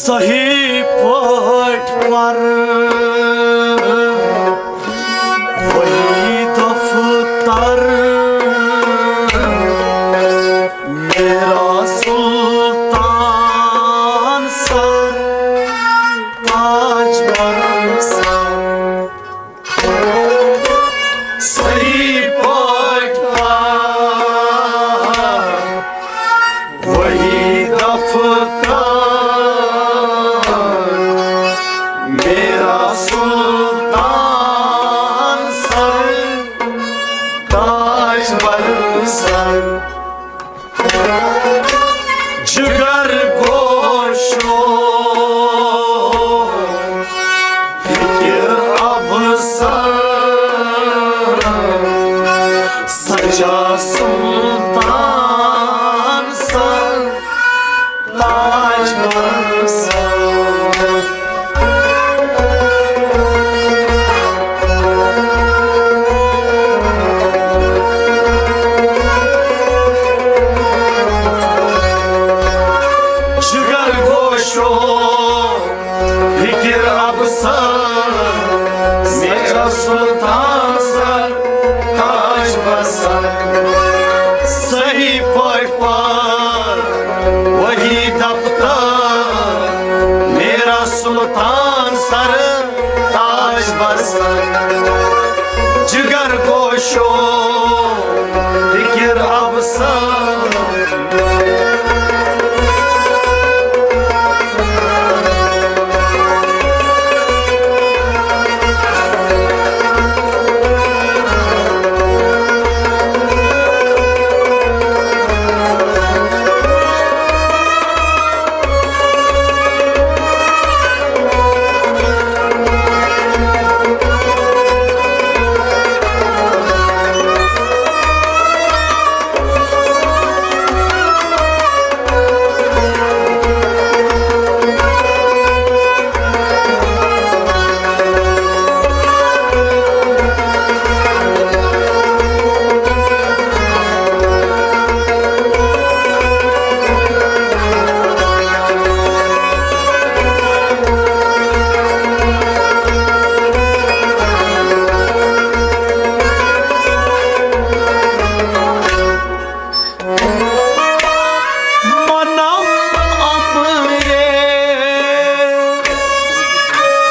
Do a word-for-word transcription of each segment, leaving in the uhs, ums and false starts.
صحیح پٲٹھۍ پر وہی دفتر، میرا سلطان سر، تاجور سر۔ صحیح پٲٹھۍ پر وہی دفتر، میرا سلطان سر، تاجور سر۔ جگر گوشو، فکر افسر، سجا سلطان سر، تاجور سر۔ جگر گوشو، فکر افسر، میرا سلطان سر، تاجور سر۔ صحیح پٲٹھۍ پر وہی دفتر، میرا سلطان سر، تاجور سر۔ جگر گوشو، فکر افسر۔ منم امرِ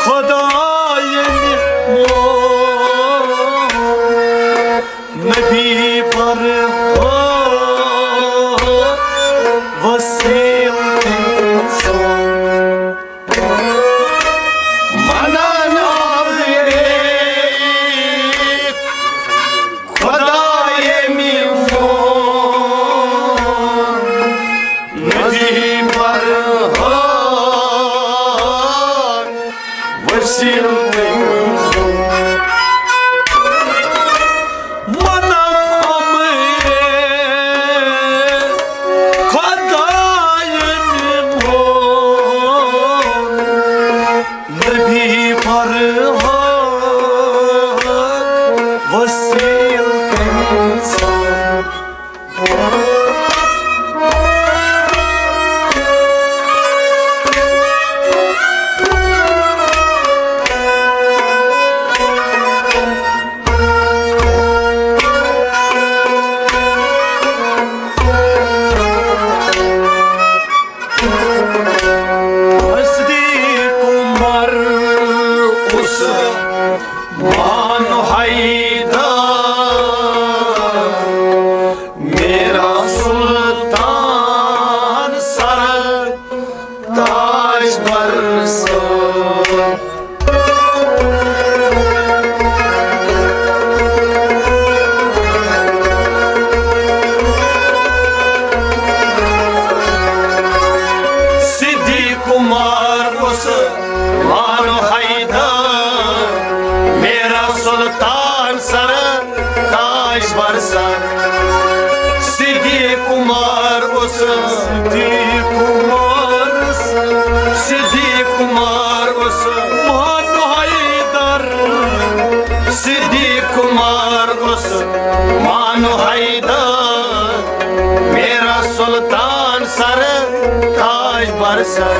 خدایہِ میون، نبی برحق وسیلہٕ تٔمۍ سُنٛد۔ منان آو رے خدایہِ میون، نبی برحق وسیلہٕ تٔمۍ سُنٛد۔ منان امرِ خدایہِ میون، نبی برحق وسیلہٕ تٔمۍ سُنٛد۔ صدیق عمر عثمان حیدر، میرا سلطان سر، تاجور سر۔ صدیق عمر عثمان حیدر، میرا سلطان سر، تاجور سر۔ صدیق عمر عثمان، صدیق عمر عثمان، صدیق عمر عثمان حیدر، صدیق عمر عثمان حیدر، میرا سلطان سر، تاجور سر۔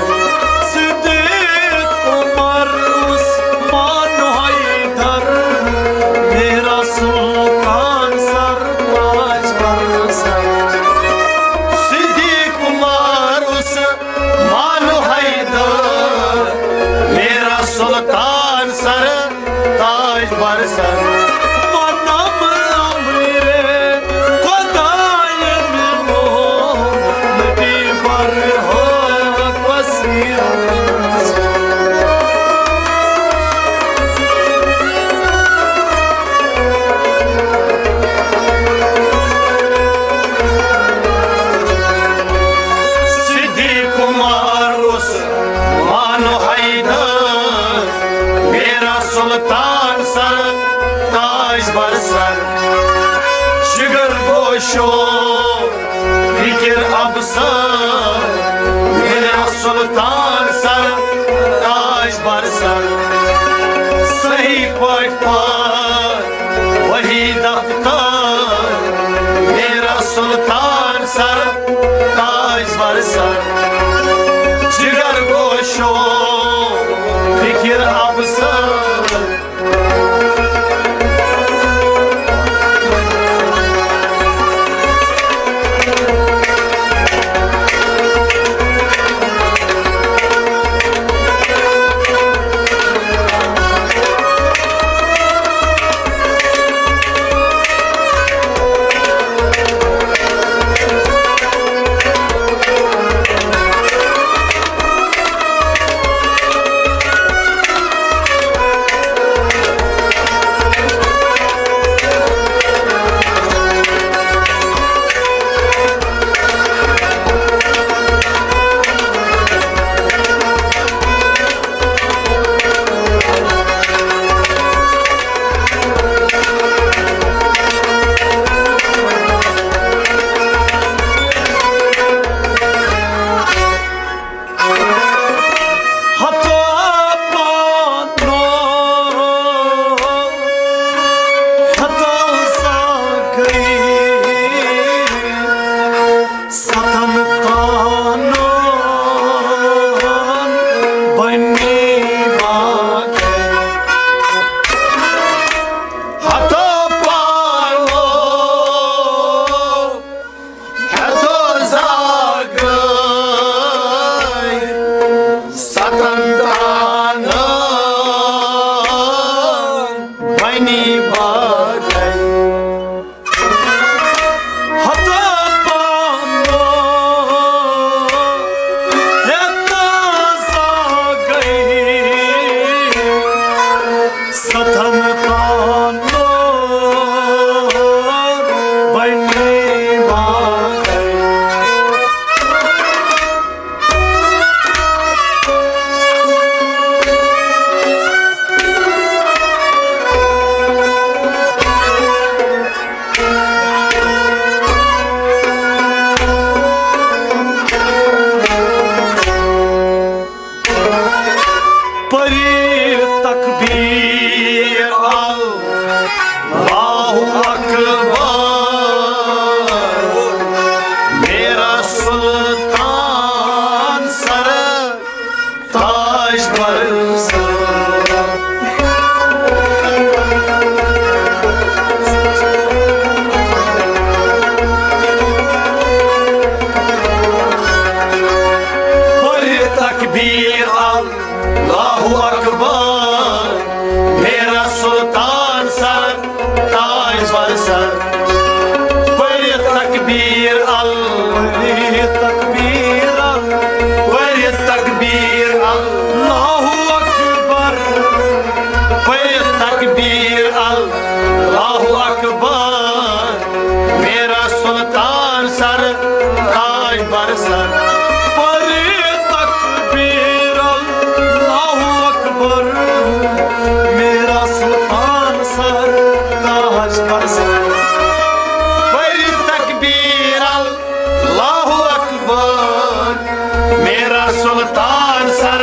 افسر، میرا سلطان سر، تاج بر سر، صحیح پٲٹھۍ پٲر، وحید اختر، میرا سلطان سر، تاج بر سر، جگر گوشو، فکر افسر۔ ہتو پانو، ہتو ساگئی، ستن تانو بنی باگئی۔ ہتو پانو، ہتو زاگئی، ستن تانو بنی باگئی۔ ہتو پانو، ہتو زاگئی، ستن تانو بنی باگئی۔ پری تکبیر، اللہ اکبر، میرا سلطان سر، تاج بر سر۔ پری تکبیر، اللہ اکبر، میرا سلطان سر، تاج بر سر۔ پٔرِتھ تکبیر ال، پٔرِتھ تکبیر ال، پٔرِتھ تکبیر ال، اللہ اکبر۔ پٔرِتھ تکبیر ال، اللہ اکبر۔ میرا سلطان سر، تاج بر سر۔ پٔرِتھ تکبیر ال، اللہ اکبر، میرا سلطان سر، تاج بر سر۔ پٔرِتھ تکبیر ال، اللہ اکبر، میرا سلطان سر،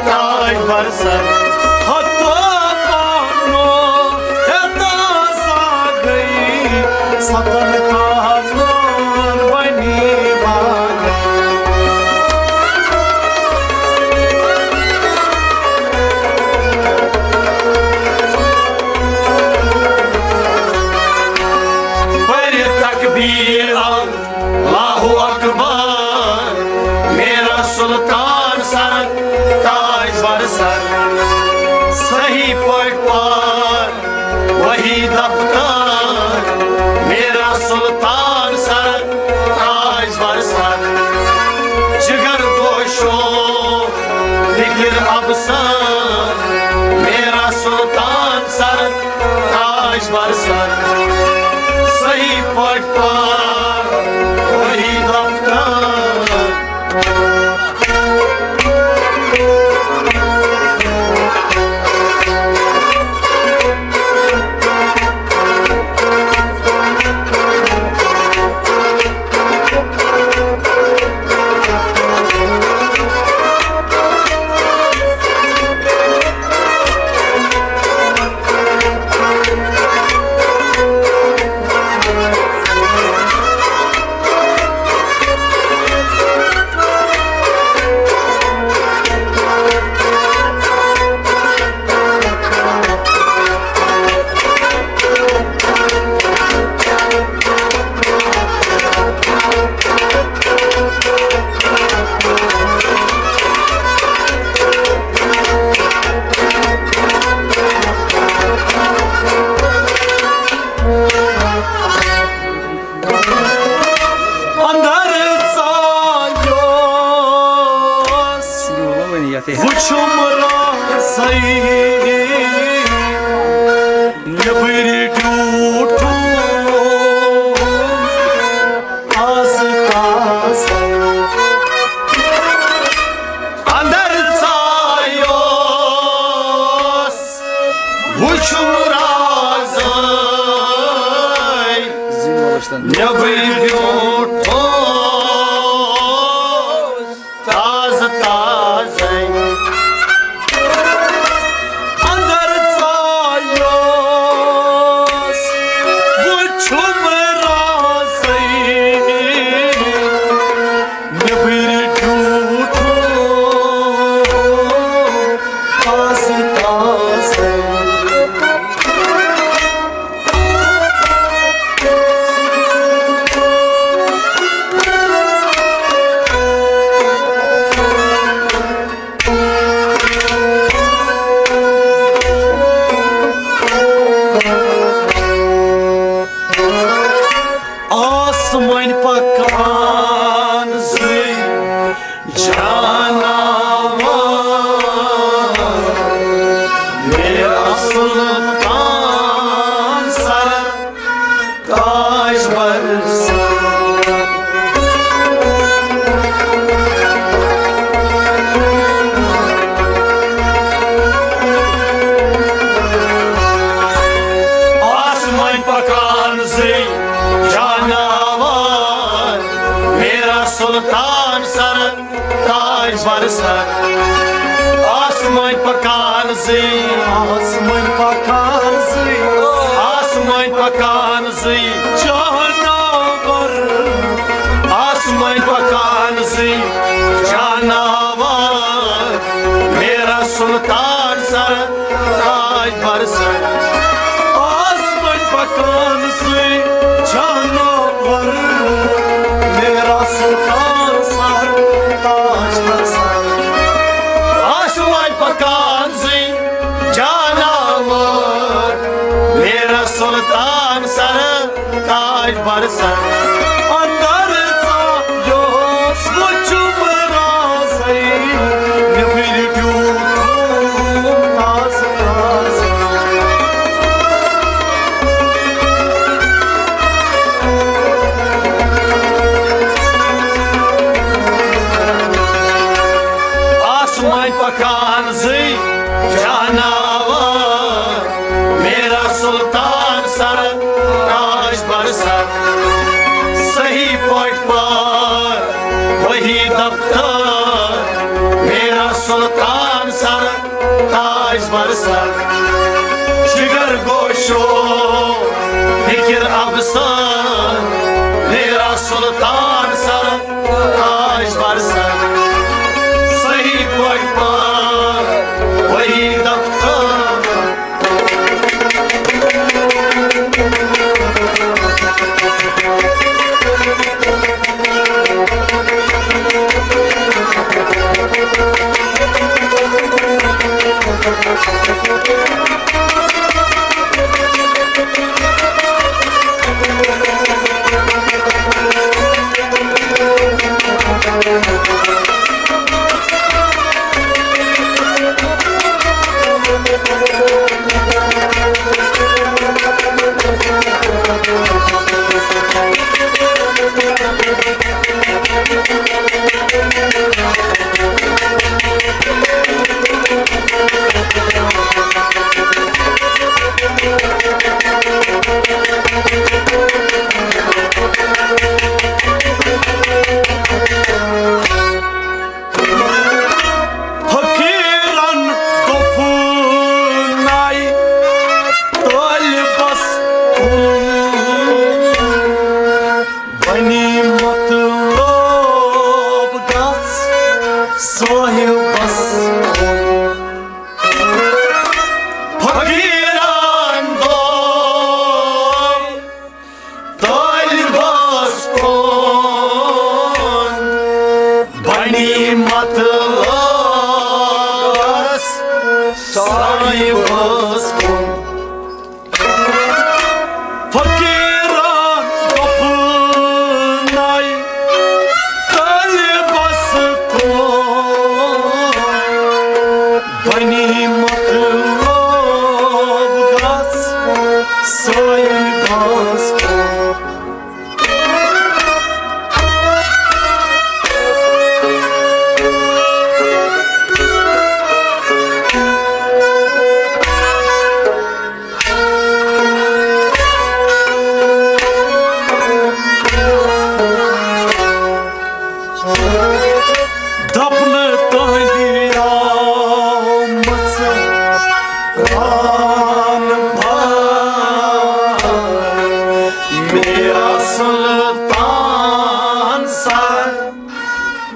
تاج بر سر۔ ہتو پانو، ہتو ساگئی، ستن تانو بنی باگئی۔ پٔرِتھ تکبیر ال، اللہ اکبر، میرا سلطان سر، تاج بر سر۔ صحیح پٲٹھۍ پٲر، وحید اختر، میرا سلطان سر، تاج بر سر۔ جگر گوشو، فکر افسر، میرا سلطان سر، تاج بر سر۔ صحیح پٲٹھۍ پٲر، وحید اختر۔ وُچھُم رازَے نیٚبٕرۍ ٹیوٗٹھُم تازٕ تازَے۔ اندر ژایوس وُچھُم رازَے نیٚبٕرۍ ٹیوٗٹھُم تازٕ تازَے۔ اندر ژایوس وُچھُم رازَے نیٚبٕرۍ ٹیوٗٹھُم تازٕ تازَے۔ آسمٲنۍ پکان زٕے جاناوار، میرا سلطان سر تاج برسر۔ آسمٲنۍ پکان زٕے جاناوار، میرا سلطان سر تاج برسر۔ آسمٲنۍ پکان زٕے، آسمٲنۍ پکان زٕے، آسمٲنۍ پکان زٕے جاناوار۔ آسمٲنۍ پکان زٕے جاناوار، میرا سلطان سر تاج برسر۔ آسمٲنۍ پکان زٕے جاناوار، میرا سلطان سر تاج برسر۔ آسمٲنۍ پکان زٕے جاناوار، میرا سلطان سر تاج برسر۔ اندر ژایوس وُچھُم رازَے نیٚبٕرۍ ٹیوٗٹھُم تازٕ تازٕ۔ آسمٲنۍ پکان زٕے جاناوار، میرا سلطان سر تاج برسر۔ صحیح پٲٹھۍ پار وحی دفتر، میرا سلطان سر تاج برسر۔ جگر گوشو فکر ابسر، میرا سلطان سر تاج برسر۔ صحیح پٲٹھۍ پار وحی دفتر۔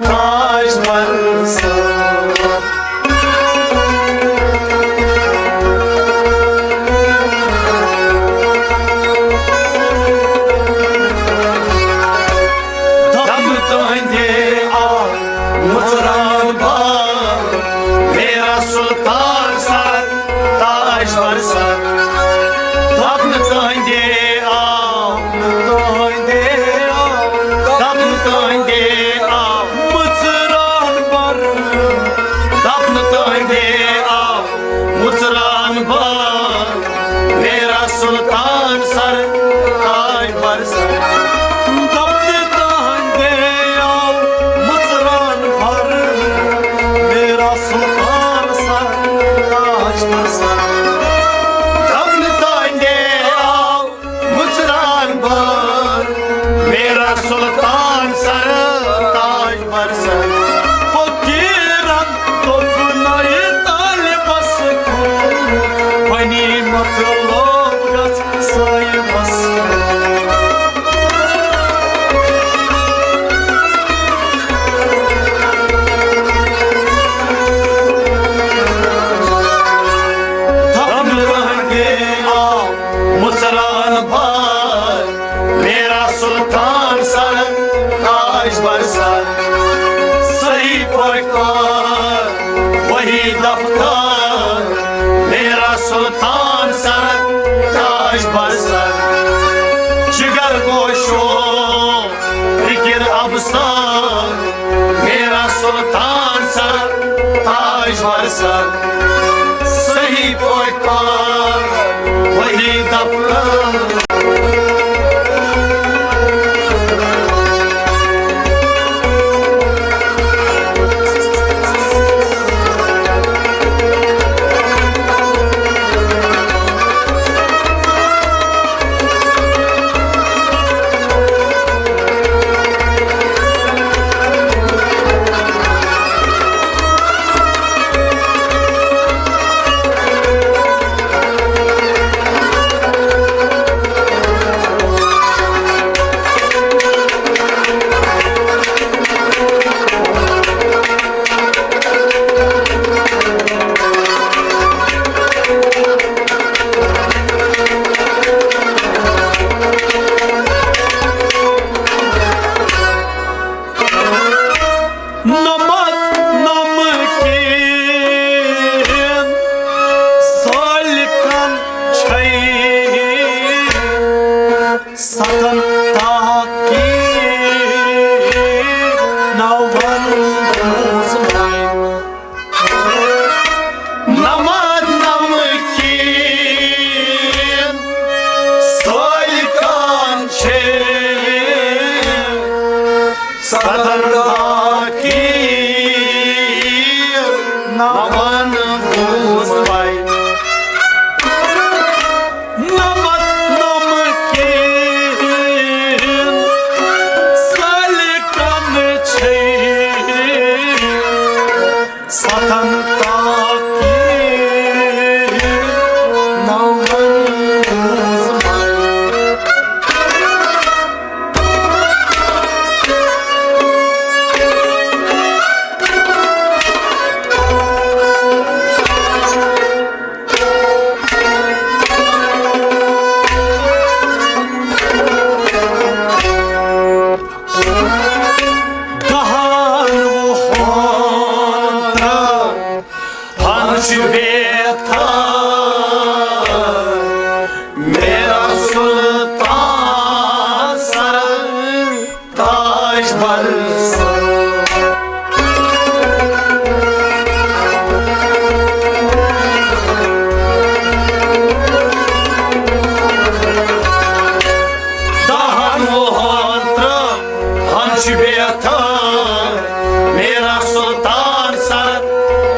تاج برسر۔ دم تہندے آو مژران بار، میرا سلطان سر، تاج برسر۔ دم تہندے آو، تہندے آو، دم تہندے آو مژران بار، دم تہندے آو مژران بار، میرا سلطان سر، تاج برسر۔ دم تہندے آو مژران بار، میرا سلطان سر، تاج برسر۔ دم تہندے آو مژران بار، میرا سلطان سر، تاج برسر۔ فقیرن دوٚپ نَیہِ طالبس کُن، بنی مطلوب گژھ صاحبس۔ دم تہندے آو مژران بار، میرا سلطان سر، تاج برسر۔ صحیح پٲٹھۍ پار وحید افتار، میرا سلطان سر، تاج برسر۔ جگر گوشو فکر ابصار، میرا سلطان سر، تاج برسر۔ صحیح پٲٹھۍ پار وحید افتار۔ نمت نمکین سالکن چھئی ستن تاکہ نون روز میں۔ نمد نمکین سالکان چھے ستن تاکہ نون روز میں۔ نمد نمکین سالکن چھے ستن تاکہ نون روز میں۔ دہن وُہن ترہن چھُ بیتھر میرا سلطان سر تاج برسر۔ دہن وُہن ترہن چھُ بیتھر میرا سلطان سر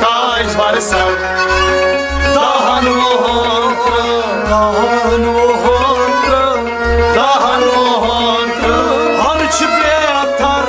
تاج برسر۔ دہن وُہن ترہن، دہن وُہن ترہن، دہن وُہن ترہن چھُ بیتھر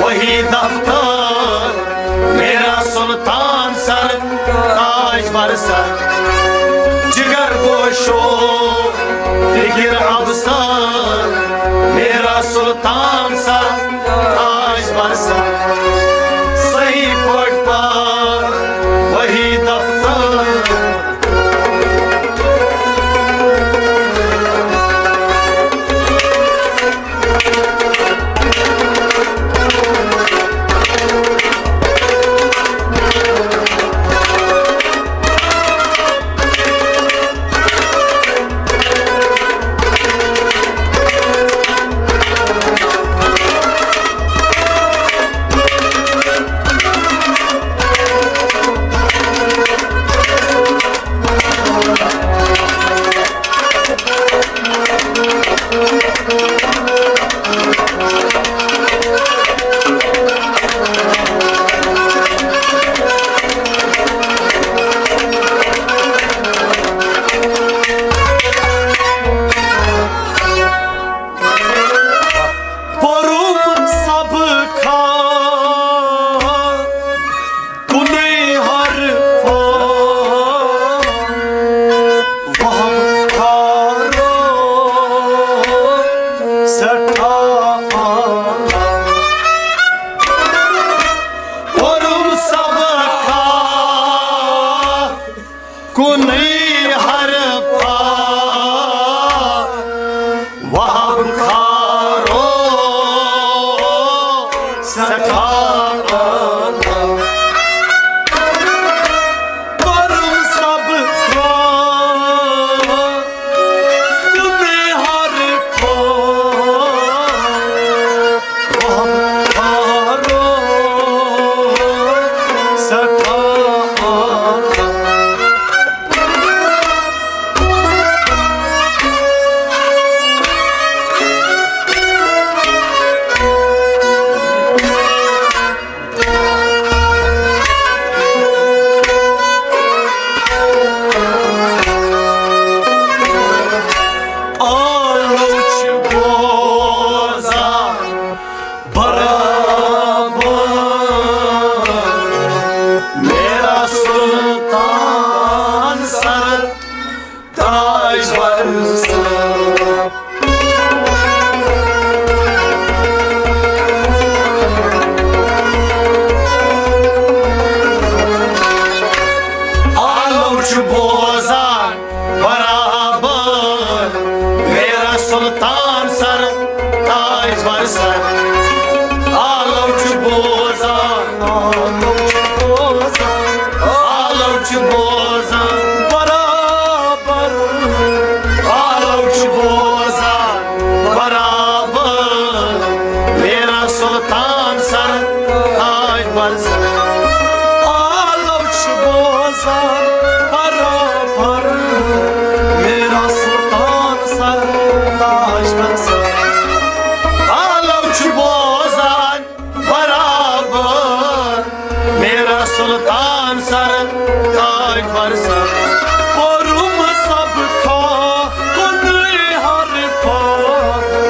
وہی دفتر، میرا سلطان سر، تاج بر سر، جگر گوشو، فکر افسر، میرا سلطان سر، تاج بر سر، صحیح پٲٹھۍ پر، وہی دفتر۔ پوٚرُم سبقا کُنُے حرفا، وہم کھارو سٮ۪ٹھاہ اعلیٰ۔ پوٚرُم سبقا کُنُے حرفا، وہم کھارو سٮ۪ٹھاہ اعلیٰ۔ پوٚرُم سبقا کُنُے حرفا، وہم کھارو سٮ۪ٹھاہ اعلیٰ۔ آلو چھُ بوزان برابر، میرا سلطان سر، تاج بر سر۔ آلو چھُ بوزان برابر، میرا سلطان سر، تاج بر سر۔ آلو چھُ بوزان، آلو چھُ بوزان، آلو چھُ بوزان برابر۔ آلو چھُ بوزان برابر، میرا سلطان سر، تاج بر سر۔ آلو چھُ بوزان برابر، میرا سلطان سر، تاج بر سر۔ آلو چھُ بوزان برابر، میرا سلطان سر، تاج بر سر۔ پوٚرُم سبقا کُنُے حرفا،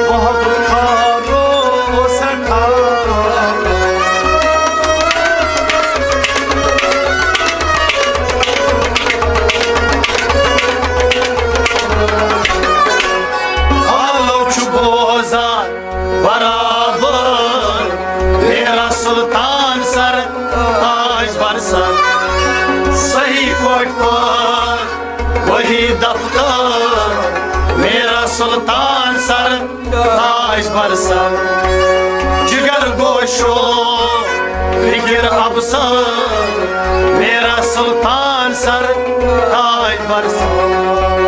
وہم کھارو سٮ۪ٹھاہ۔ آلو چھُ بوزان برابر، میرا سلطان سر، تاج بر سر۔ صحیح پٲٹھۍ پر، وہی دفتر، میرا سلطان سر، تاج بر سر۔ جگر گوشو، فکر افسر، میرا سلطان سر، تاج بر سر۔